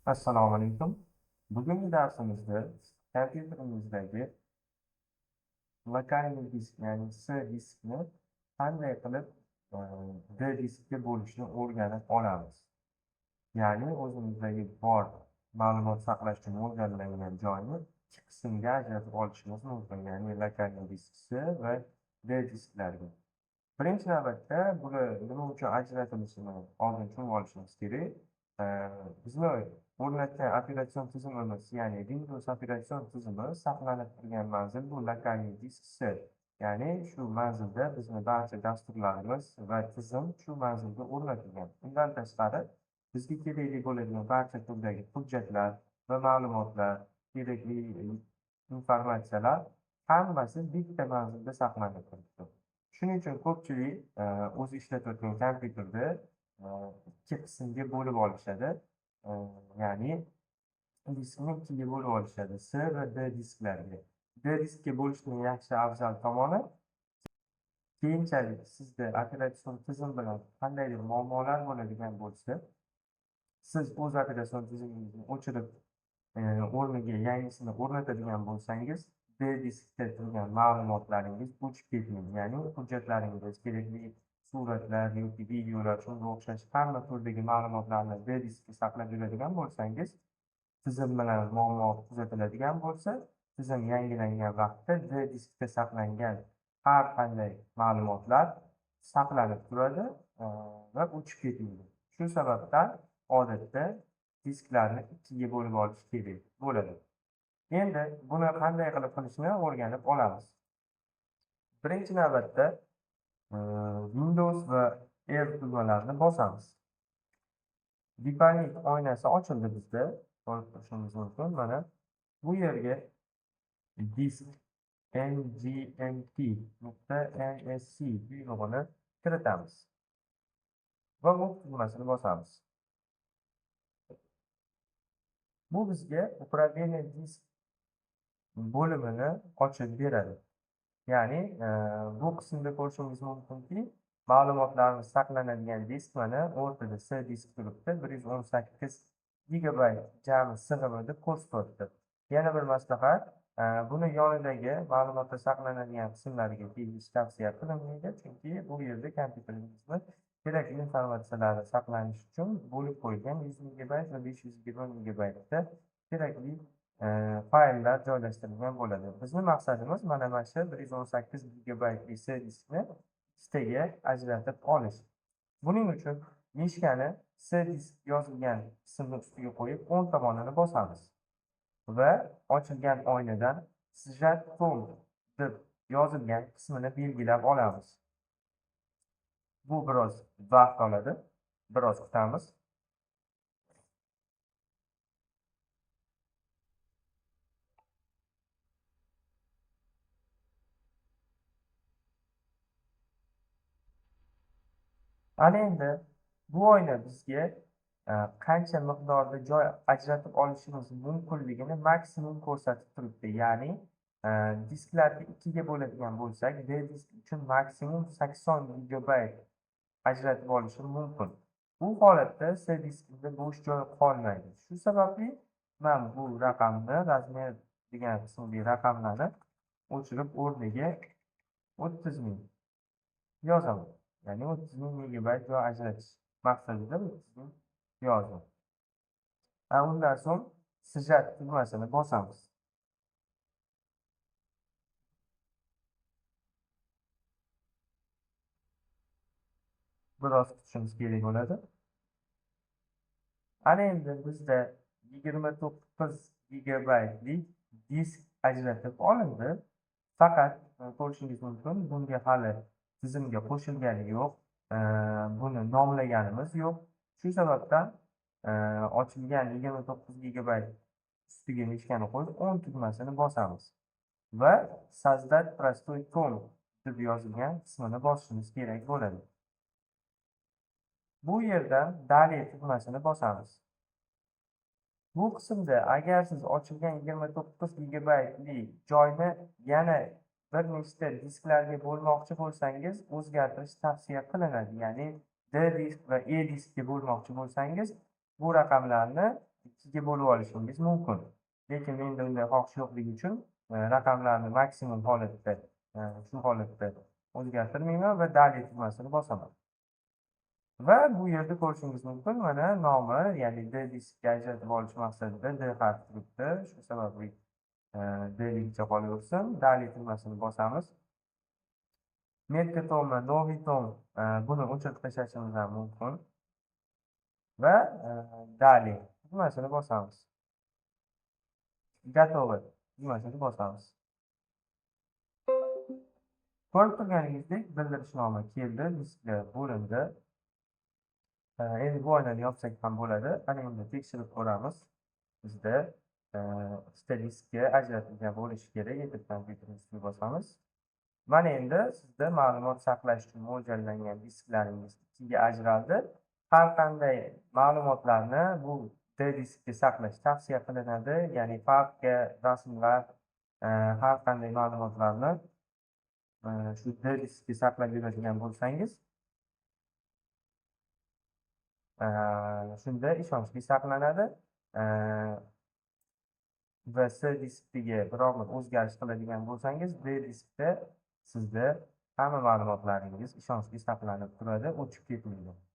Assalomu alaykum. Bugungi darsimizda kompyuterimizdagi локальный disk, ya'ni C diskni qanday qilib D diskga bo'lishni o'rganib olamiz. Ya'ni o'zimizdagi bor ma'lumot saqlash uchun mo'ljallangan joyni ikki qismga ajratib olishimiz mumkin, ya'ni локальный disk C va D disklarga. Birinchi navbatda buni nima uchun ajratilishini oldin tushunib olishimiz kerak. Bizni o'rnatgan operatsion tizimimiz, ya'ni Windows operatsion tizimi saqlanib turgan manzil bu локальный disk C. Ya'ni shu manzilda bizni barcha dasturlarimiz va tizim shu manzilga o'rnatilgan. Undan tashqari bizga kerakli bo'ladigan barcha turdagi hujjatlar va ma'lumotlar, kerakli informatsiyalar hammasi bitta manzilda saqlanib turibdi. Shuning uchun ko'pchilik o'zi ishlatayotgan kompyuterda ikki qismga bo'lib olishadi. Ya'ni diskni ikkiga bo'lib olishadi, C va D disklarga. D diskga bo'lishning yaxshi afzal tomoni, keyinchalik sizda operatsion tizim bilan qandaydir muammolar bo'ladigan bo'lsa, siz o'z operatsion tizimingizni o'chirib, o'rniga yangisini o'rnatadigan bo'lsangiz, D diskda turgan ma'lumotlaringiz o'chib ketmaydi. Ya'ni hujjatlaringiz, kerakli suratlar yoki videolar, shunga o'xshash hamma turdagi ma'lumotlarni D diskga saqlab yuradigan bo'lsangiz, tizim bilan muammo kuzatiladigan bo'lsa, tizim yangilangan vaqtda D diskda saqlangan har qanday ma'lumotlar saqlanib turadi va o'chib ketmaydi. Shu sababdan odatda disklarni ikkiga bo'lib olish kerak bo'ladi. Endi buni qanday qilib qilishni o'rganib olamiz. Birinchi navbatda Windows va R tugmalarini bosamiz. Dipanik oynasi ochildi bizda. Ko'rib turishimiz mumkin. Mana bu yerga disk mgmt.msc buyrug'ini kiritamiz va o'q tugmasini bosamiz. Bu bizga управление disk bo'limini ochib beradi. Ya'ni bu qismda ko'rishingiz mumkinki, ma'lumotlarimiz saqlanadigan disk mana o'rtada C disk turibdi, 118 gigabayt jami sig'imi deb ko'rsatyapti. Yana bir maslahat, buni yonidagi ma'lumotlar saqlanadigan qismlarga tegish tavsiya qilinmaydi, chunki bu yerda kompyuteringizni kerakli informatsiyalarni saqlanish uchun bo'lib qo'yilgan 100 megabayt va 520 megabaytda kerakli fayllar joylashtirilgan bo'ladi. Bizning maqsadimiz mana shu 118 gigabaytli C diskni ikkitaga ajratib olish. Buning uchun mishkani C disk yozilgan qismni ustiga qo'yib, o'ng tomonini bosamiz va ochilgan oynadan Сжать том deb yozilgan qismini belgilab olamiz. Bu biroz vaqt oladi, biroz kutamiz. Ana endi bu oyna bizga qancha miqdorda joy ajratib olishimiz mumkinligini maksimum ko'rsatib turibdi. Ya'ni disklarni ikkiga bo'ladigan bo'lsak, D disk uchun maksimum 80 gigabayt ajratib olishim mumkin. Bu holatda C diskida bo'sh joy qolmaydi. Shu sababli men bu raqamni, razmer degan qismdagi raqamlarni o'chirib o'rniga 30 ming yozaman. Ya'ni 30 ming megabayt joy ajratish maqsadida 30 ming yozdim. Undan so'ng Сжать tugmasini bosamiz. Biroz kutishimiz kerak bo'ladi. Ana endi bizda 29 gigabaytlik disk ajratib olindi. Faqat ko'rishingiz mumkin, bunga hali tizimga qo'shilgani yo'q, buni nomlaganimiz yo'q. Shu sababdan ochilgan 29 gigabayt ustiga mishkani qo'yib, o'ng tugmasini bosamiz va Создать простой том deb yozilgan qismini bosishimiz kerak bo'ladi. Bu yerdan Далее tugmasini bosamiz. Bu qismda agar siz ochilgan 29 gigabaytli joyni yana bir nechta disklarga bo'lmoqchi bo'lsangiz, o'zgartirish tavsiya qilinadi. Ya'ni D disk va E diskga bo'lmoqchi bo'lsangiz, bu raqamlarni ikkiga bo'lib olishingiz mumkin. Lekin menda unday xohish yo'qligi uchun raqamlarni maksimum holatda, shu holatda o'zgartirmayman va Далее tugmasini bosaman. Va bu yerda ko'rishingiz mumkin, mana nomi, ya'ni D diskga ajratib olish maqsadida D harfi turibdi. Shu sababli D ligicha qolaversin. Далее tugmasini bosamiz. Метка тома, новый том, buni o'chirib tashlashimiz ham mumkin. Va Далее tugmasini bosamiz. Готово tugmasini bosamiz. Ko'rib turganingizdek, bildirishnoma keldi, disklar bo'lindi. Endi bu oynani yopsak ham bo'ladi. Ana endi tekshirib ko'ramiz. Bizda ikkita diskka ajratilgan bo'lishi kerak. Этот kompyuterni ustiga bosamiz. Mana endi sizda ma'lumot saqlash uchun mo'ljallangan disklaringiz ikkiga ajraldi. Har qanday ma'lumotlarni bu D diskga saqlash tavsiya qilinadi. Ya'ni papka, rasmlar, har qanday ma'lumotlarni shu D diskga saqlab yuradigan bo'lsangiz, shunda ishonchli saqlanadi. Va C diskdagi biror bir o'zgarish qiladigan bo'lsangiz, D diskda sizda hamma ma'lumotlaringiz ishonchli saqlanib turadi, o'chib ketmaydi.